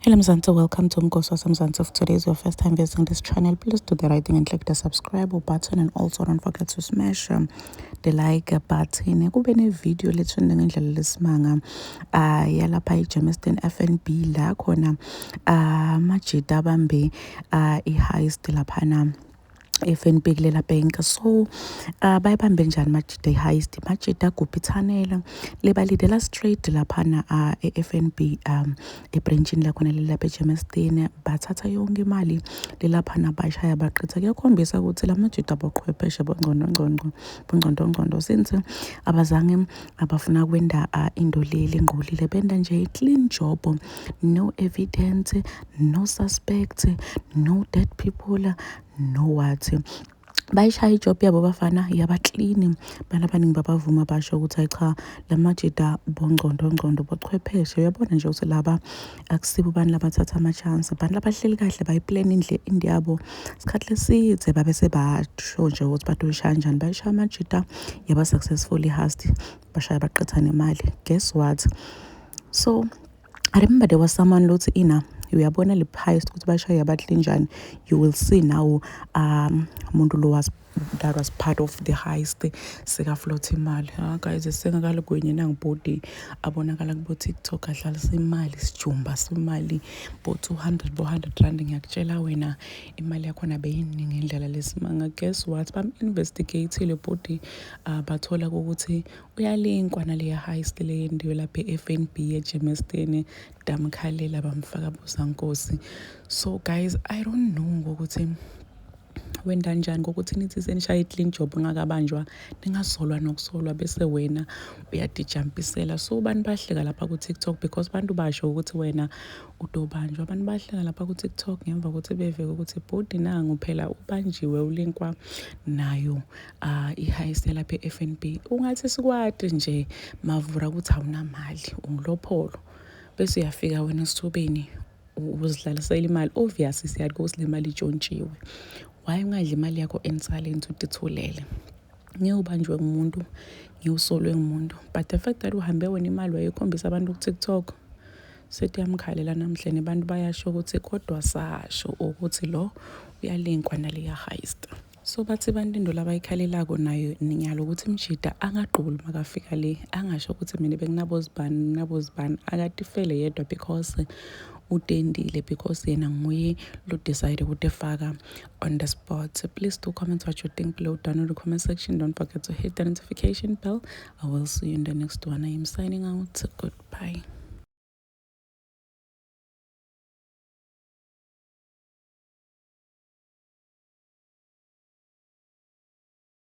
Hello Mzansi, welcome to Mgosi Mzansi. If today is your first time visiting this channel, please do the right thing and click the subscribe button, and also don't forget to smash the like button. Kube ne-video lethunde ngendlela lesimanga yalapha eGermiston FNB la khona amajita abambe i-heist laphana FNB kulela bank. So bayibambe njani majita i-heist? Majita agubha ithanela lebalidela straight laphana e-FNB ebranchini lakhona lelapha eGermiston, bathatha yonke imali lelaphana, bashaya baqitha. Kuyakhombisa ukuthi la majita aboqhwepheshe bongcondongcondo bongcondongcondo, since abazange abafuna kwenda into leli engqolile, benda nje i-clean job, no evidence, no suspect, no dead people, no what. Bayishaya ijob yabo bafana, yaba clean. Abantu abaningi babavuma, basho ukuthi hayi cha, la majita bongcondongcondo, bochwepheshe. Uyabona nje ukuthi laba akusibo abantu labathatha ama-chance, abantu labahleli kahle, bayiplan indle indi yabo isikhathi leside, babe sebasho nje ukuthi badoyishaya kanjani. Bayishaya amajita, yaba successful i-heist, bashaya baqitha nemali. Guess what? So I remember there was someone lothi ina uyabona le heist ukuthi bayishaya yabahle njani. You will see now umuntu lo was that was part of the heist seka-float imali. Ah guys, sengakaligwenye nangibhodi abonakala kubo TikTok adlalisa imali, sijumba semali bo 200, bo 100 rand. Ngiyakutshela wena, imali yakhona beyiningi ngendlela lesimanga. Guess what? Bam-investigateile bhodi, bathola ukuthi uyalinkwa naleya heist leyendiwe lapha e-FNB eGermiston. Damkhalela, bamfaka bozankosi. So guys, I don't know ngokuthi wenda njani ngokuthi nithi senishaye i-clean job ungakabanjwa, ningasolwa nokusolwa, bese wena uyadijampisela. So abantu bahleka lapha ku-TikTok because abantu basho ukuthi wena utobanjwa. Abantu bahleka lapha ku-TikTok ngemva kokuthi beve ukuthi bhodi nangu phela ubanjiwe, ulinkwa nayo i-heist yalapha e-FNB. Ungathi sikwati nje mavura ukuthi awunamali, ungulopholo, bese uyafika wena esithubeni uzidlalisela imali. Obviously siyazi ukuthi le mali itshontshiwe. Why ungadli imali yakho in silence, utithulele? Ngeke ubanjwe ngumuntu, ngeke usolwe ngumuntu, but the fact that uhambe wena imali wayikhombisa abantu ku-TikTok, sethi yamkhalela namhlanje. Abantu bayasho ukuthi kodwa sasho ukuthi lo uyalinkwa naleya heist. So bathi abantu into labayikhalelako nayo ninyalo ukuthi mjida angagquli makafika le, angasho ukuthi mina benginabozibani, nginabozibani, akatifele yedwa because utendile, because yena nguye lo decide ukuthi efaka on the spot. So please do comment what you think below down in the comment section. Don't forget to hit the notification bell. I will see you in the next one. I am signing out. Goodbye.